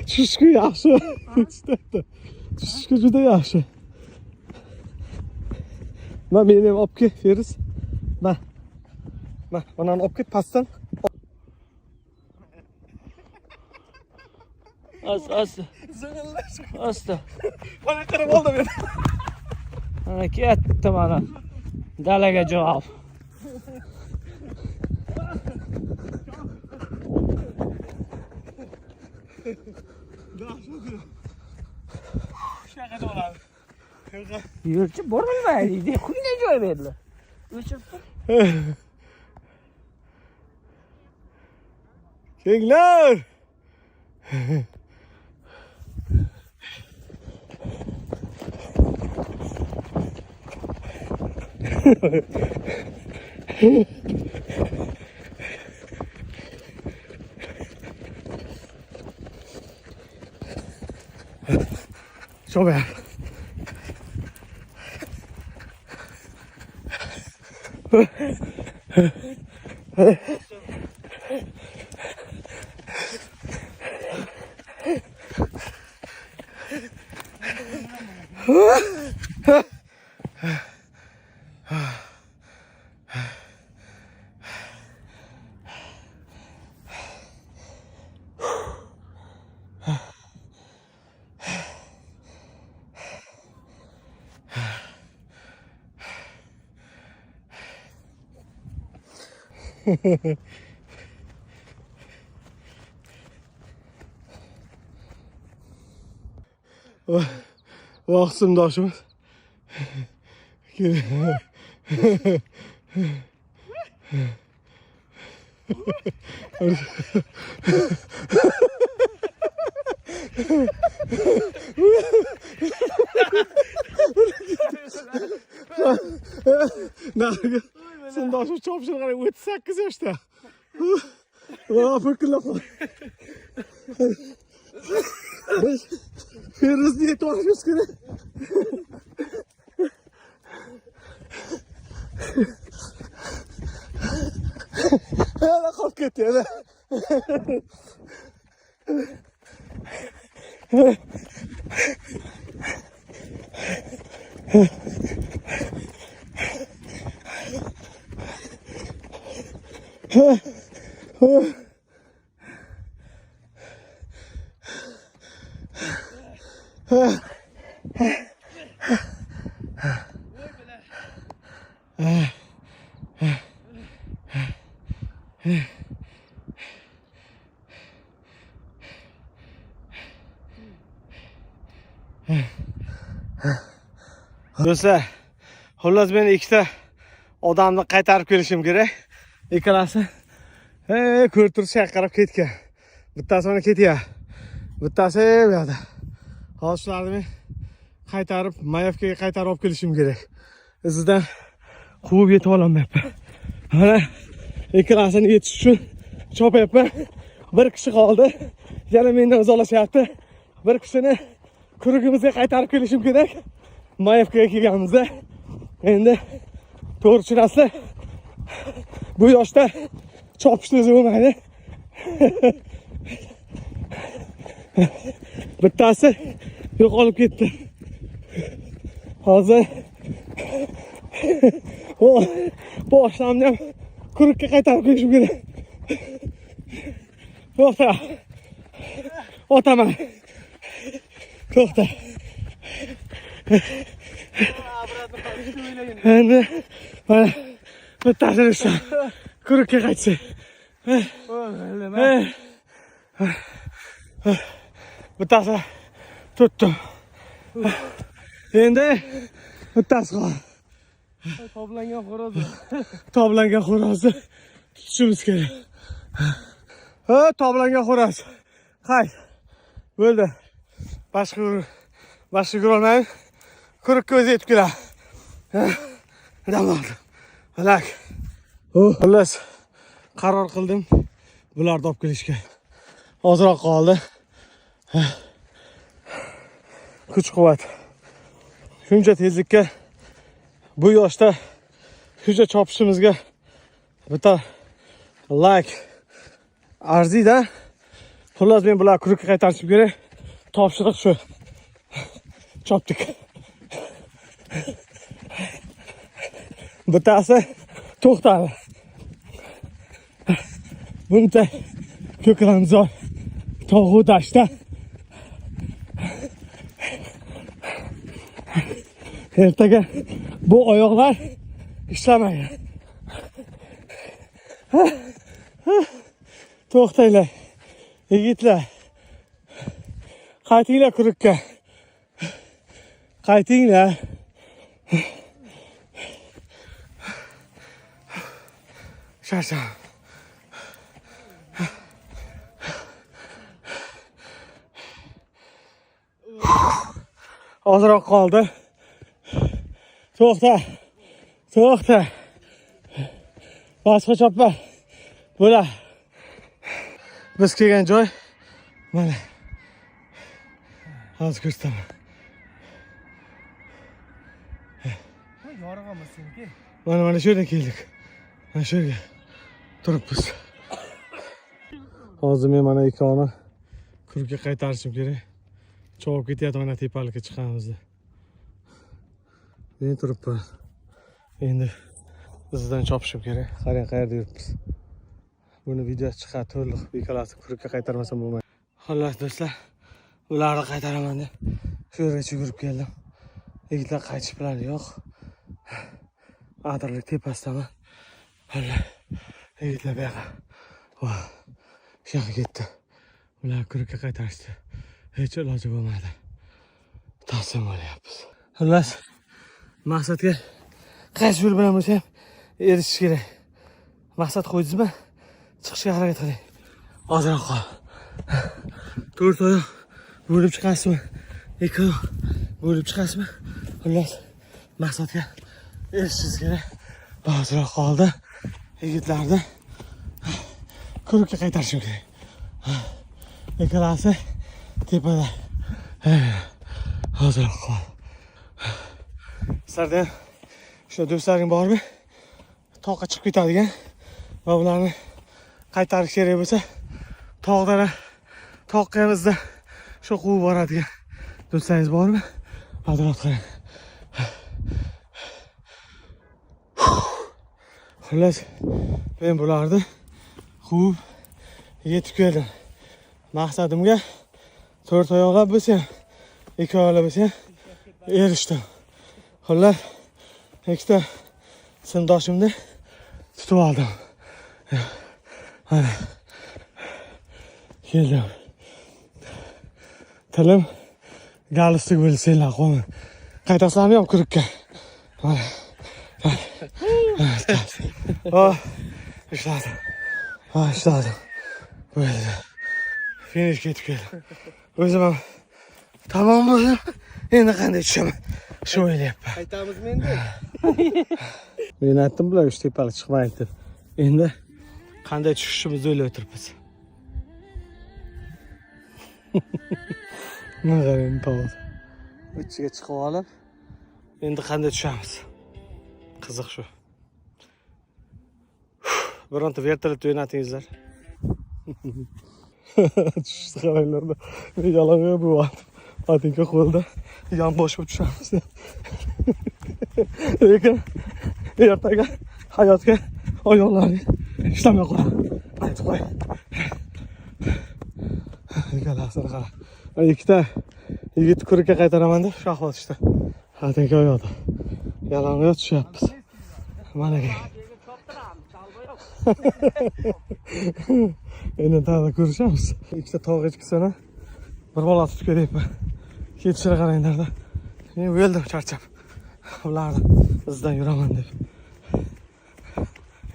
Tushishga yaxshi. Tushishga juda yaxshi. Ma, meni ham olib kel, Feruz. Ma. Ma, manani olib kel pastdan. Asta asta. Asta. Mana qarab oldim meni. Mana ketdi mana. Dalaga javob. Shunaqa joylar. Yurchi burilmaydi. Quyna joy berdilar. O'chirib tur. Kenglar. Chopayapti. Voh, sinfdoshimiz. Narigi sinfdoshimiz chopishini qarang, 38 yoshda. Voh, po'killab qoldi. Biz Feruzni yetib olishimiz kerak. Yana qolib ketdi yana. Do'stlar, xullas men ikkita odamni qaytarib kelishim kerak. Ikkalasi ko'rib turishga qarab ketgan. Bittasi mana ketyapti. Bittasi bu yoqda. Hozir shularni men qaytarib Mayevkaga qaytarib olib kelishim kerak. Izidan quvib yetib ololmayapman. Mana ikkalasini yetish uchun chopyapman. Bir kishi qoldi. Yana mendan uzoqlashyapti. Bir kishini kurugimizga qaytarib kelishim kerak. Mayevkaga kelganimizda endi to'g'ri tushunasizlar. Bu yoshda chopishni o'zi bo'lmaydi. Bittasi yo'qolib ketdi. Hozir bu oshnamni ham kurukka qaytarib kelishim kerak. To'xta. Otaman. To'xta. Endi mana bittasini ushlab kurukka qaytsin. Bittasi tutdim. Endi bittasi qoldi. Toblangan xo'roz. Toblangan xo'rozni tutishimiz kerak. Ha, toblangan xo'roz. Qayt. Bo'ldi. Boshqa yurolmayman. Kurukka o'zi yetib keladi. Dam oldim. Lak. Xullas, qaror qildim bularni olib kelishga. Ozroq qoldi. Kuch-quvvat. Shuncha tezlikka bu yoshda shuncha chopishimizga bitta like arziydi. Xullas, men bular круг ka qaytarishim kerak. Topshiriq shu. Chopdik. Bittasi to'xtadi. Buncha ko'klamzor tog'u dashtda ertaga bu oyoqlar ishlamaydi. To'xtanglar. Yigitlar. Qaytinglar круг ka. Qaytinglar. Charchab. Ozroq qoldi. To'xta. To'xta. Boshqa chopma. Bular. Biz kelgan joy mana. Hozir ko'rsataman. Yorug' emas seniki. Mana shu yerdan keldik. Mana shu yerga turibmiz. Hozir men mana ikkovini круг ga qaytarishim kerak. Chovib ketyapti mana tepalikka chiqamizda. Men turibman. Endi izidan chopishim kerak. Qarang, qayerda yuribmiz. Buni video chiqadi, to'liq ikkalasi круг ga qaytarmasam bo'lmaydi. Xullas do'stlar, ularni qaytaraman deb shu yergacha yugurib keldim. Yigitlar qaytish plani yo'q. Adirlik tepasidaman. Xullas, yigitlar bu yoqqa. Voh, shu yoqqa ketdi. Ular круг ga qaytarishdi. Hech iloji bo'lmadi. Taslim bo'lyapmiz. Xullas, maqsadga qaysi yo'l bilan bo'lsa ham erishish kerak. Maqsad qo'ydingizmi? Chiqishga harakat qiling. Ozroq qol. 4 oyoq bo'lib chiqasizmi? 2 oyoq bo'lib chiqasizmi? Xullas, maqsadga erishishingiz kerak. Ozroq qoldi. Yigitlarni круг ga qaytarishim kerak. Ikkalasi tepada. Ozroq qoldi. Sizlarda ham shu do'stlaring bormi? Toqqa chiqib ketadigan va ularni qaytarish kerak bo'lsa, tog'dan toqqa ham izda shu quvib boradigan do'stlaringiz bormi? Adolat qiling. Xullas, men bularni quvib yetib keldim. Maqsadimga 4 oyoqlab bo'lsa ham, 2 oyoqlab bo'lsa ham erishdim. Xullas, ikkita sinfdoshimni tutib oldim. Mana keldim. Tilim galstuk bo'ldi, senlar qo'yma. Qaytasizlarmi yo'q круг ka? Mana. Oh, ishladim. Oh, ishladim. Bo'ldi. Finishga yetib keldim. O'zim ham tamom bo'ldim. Endi qanday tushaman? Shu o'ylayapman. Qaytamizmi endi? Men aytdim bular uch tepalik chiqmaydi deb. Endi qanday tushishimizni o'ylab o'tiribmiz. Mana qarang tog'ni. Uchiga chiqib olib, endi qanday tushamiz? Qiziq shu. Bironta vertolyot o'ynatingizlar. Tushishni qaranglarda. Men yalang'och bo'lyaptim. Botinka qo'lda yon boshib tushamiz. Lekin ertaga hayotga oyoqlaring ishlamay qoladi. Aytib qo'y. Ikkalasini qara. Ikkita yigit круг ka qaytaraman deb shu ahvol tushdi. Botinka oyoqda. Yalang'och tushyapmiz. Mana endi tag'in ko'rishamiz. Ikkita tog' echkisini bir bola tutib kelyapman. Ketishini qaranglarda. Men o'ldim charchab. Ularni izidan yuraman deb.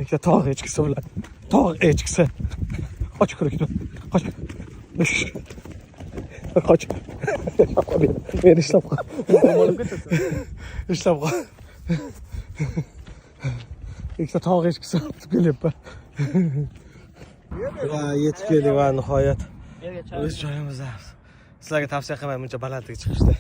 Ikkita tog' echkisi ular. Tog' echkisi. Qoch круг dan. Qoch. Qoch. Men ishlab qol. Ishlab qol. Ikkita tog' echkisi tutib kelyapman. Va yetib keldik va nihoyat o'z joyimizdamiz. Sizlarga tavsiya qilmayman buncha balandlikka chiqishni.